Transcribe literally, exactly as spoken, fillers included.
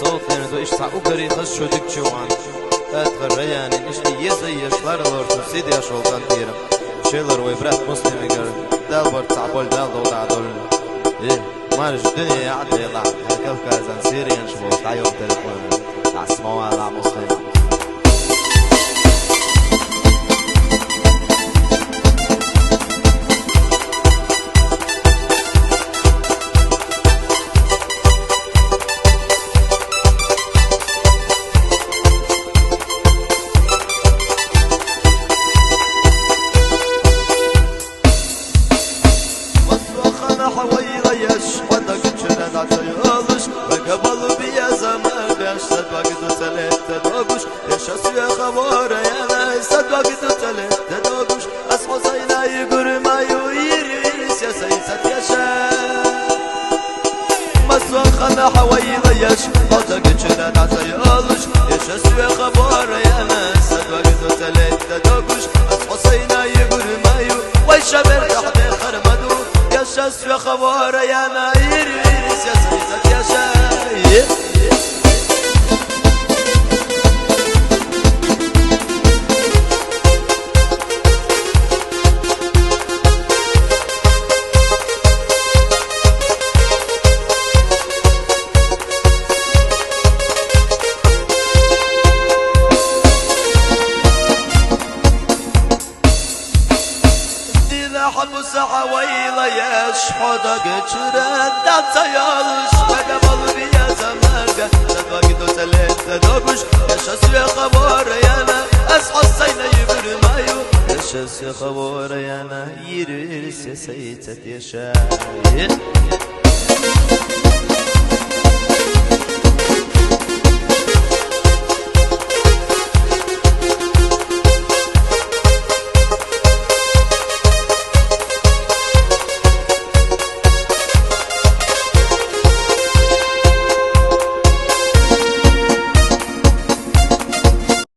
Толкъерда иштта цхьа уггаре хаза шо дика чу ван. Атхар районе иштта еза еш лар лорцу сидеш волу кӀантӀера. Шелар вай брат Муслимигара, Дала барт цхьа болу, Дала догӀу дӀа долу. Э, марш дуьне яӀ делахь, хӀара Кавказан сиренаш волу дӀайолу телефон. Дас ма вала, Муслим. Масоьхана хьан вайла еш, хьо даг чуьра дӀа ца йолуш, вега балу беза ма беш, са дог ду ца летта догуш, я ша соьха вора яна, са дог ду ца летта догуш, ас хьо сайна йигур ма ю, йир, йир, се сай ца теша. Масоьхана хьан вайла еш, хьо даг чуьра дӀа ца йолуш, я ша соьха вора яна, са дог ду ца летта догуш, ас хьо сайна йигур ма ю, вай ша бер тахьде хармаду, я ша соьха вора яна, йир, йир, се сай ца теша. Дина хьан буса хьан вайла еш, хьо даг чуьра дӀа ца йолуш, вега балу беза ма беш, са дог ду ца летта догуш, я ша соьха вора яна, ас хьо сайна йигур ма ю, я ша соьха вора яна, йир, йир, се сай ца теша.